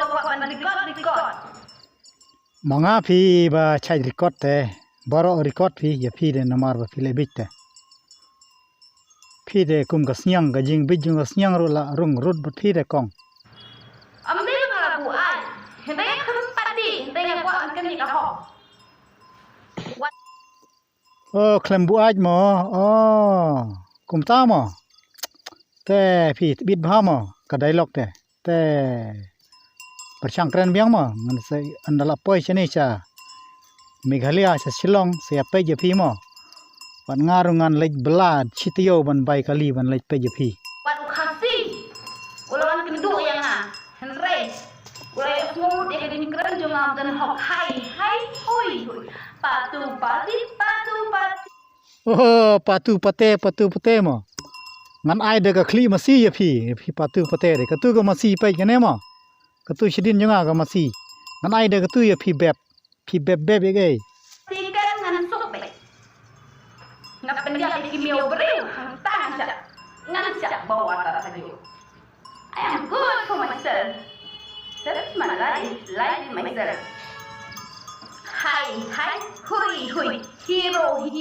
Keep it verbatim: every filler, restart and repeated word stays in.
Wat ban record, record. Ma nga phi ba chait record te. Baroh record phi, ïa phi de namar ba phi leh bit te. Phi de kum ka sniang, ka jingbit jong ka sniang ruh la rung rut bad phi de kong. Am de ma la buaid. Hynrei kham pati, hynrei nga kwah kan ïa ka hok. Wat. Oh, khlem buaid mo. Oh, kumta mo. Te phi tbit bha mo ka dialogue te. Te pyrshang kren biang mo, ngan sa ynda la poi shane sha Meghalaya sha Shillong sa ïa peit ïa phi mo. Wat nga ruh ngan leit bylla shi taïew ban bai kali ban leit peit ïa phi. Wat u Khasi u la wan kynduh ïa nga. Hynrei u la ïohsngew ïa ka jingkren jong nga, don hok hai hai hui hui. Patu pati, patu pati. Oh, patu pate, patu pate mo. Ngan ai da ka khlieh masi ïa phi, ïa phi patu pate de. Katu ka masi peit kane mo. Katu shadien jong nga ka masi. Ngan ai da katu ïa phi bep. Phi bep bep ïa kei. Phi kan ngan suk beit. Nga pyndiah ïa ki miaw briew hangta ngan shah. Ngan shah bawa ta ta ju. I am good for myself. Self my life, life myself. Hai hai hui hui. Hero hero.